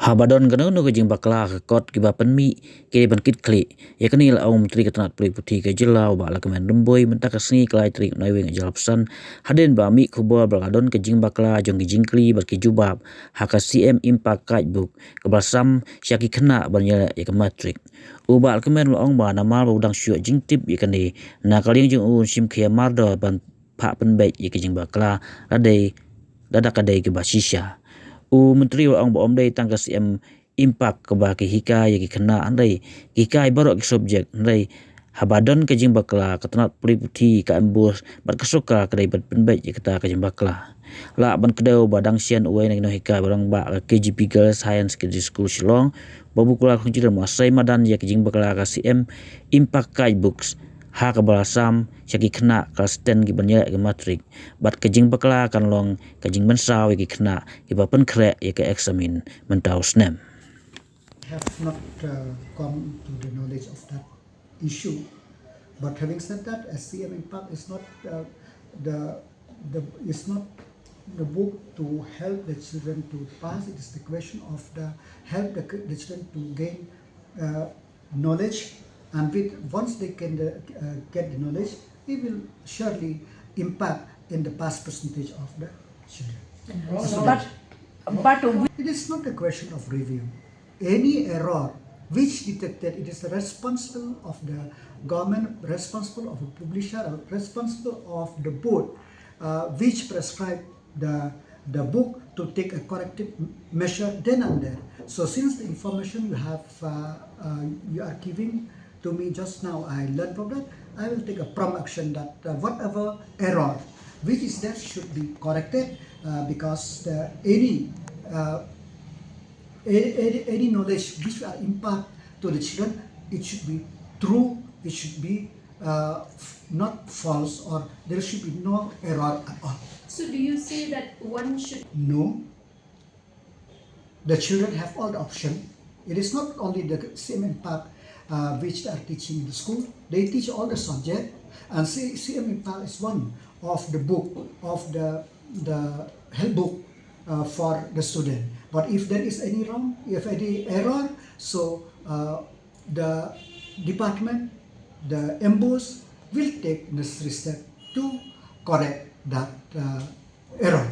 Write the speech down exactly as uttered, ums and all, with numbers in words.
Haba don kano kano ka jingbakla ha ka kot kiba pynmih ki dei ban kit khlieh. Ïa kane la ong u Myntri ka tnad pule puthi ka jylla u Bah Lahkmen Rymbui mynta ka sngi ka lai tarik u Naiwieng arhajar arphew san hadien ba mih khubor ba la don ka jingbakla jong ki jingkylli bad ki jubab ha ka C M Impact Guidebook kaba la sam sha ki khynnah ban ïaleh ïa ka matrik. U Bah Lahkmen u la ong ba namar ba u dang shu ïoh jingtip ïa kane, na ka liang jong u un shim khia mardor ban phah pynbeit ïa ka jingbakla lada, lada ka dei kaba shisha. U Myntri u la ong ba ym dei tang ka C M Impact kaba ki hikai ïa ki khynnah hynrei ki hikai baroh ki subject, hynrei haba don ka jingbakla ka tnad pule puthi, ka MBOSE bad ka sorkar ka dei ban pynbeit ïa kata ka jingbakla. Lah ban kdew ba dang shen uwei na ki nonghikai ba rangbah ka K G P Girls Higher Secondary School Shillong, Babu Kular Khongjirim, u la sei madan ïa ka jingbakla ka C M Impact Guidebooks ha kaba la sam sha ki khynnah klas ten kiban ïaleh ïa ka matrik, bad ka jingbakla kan long ka jingmynsaw ïa ki khynnah kiba pynkhreh ïa ka eksamin mynta u snem. Have not uh, come to the knowledge of that issue. But having said that, S C M Impact is not uh, the the is not the book to help the children to pass. It is the question of the help the, the children to gain uh, knowledge, and with once they can uh, get the knowledge, it will surely impact in the pass percentage of the children. But but it is not a question of review. Any error which detected, it is responsible of the government, responsible of a publisher, or responsible of the board uh, which prescribe the the book to take a corrective measure then and there. So since the information you have uh, uh, you are giving to me just now, I learned from that. I will take a prompt action that uh, whatever error which is there should be corrected uh, because the, any uh, any, any knowledge which are impart to the children, it should be true, it should be uh, not false, or there should be no error at all. So do you say that one should? No. The children have all the option. It is not only the C M Impact uh, which they are teaching in the school. They teach all the subject, and C- CM Impact is one of the book of the the help book uh, for the student. But if there is any wrong, if any error, so uh, the department, the MBOSE will take necessary step to correct that uh, error.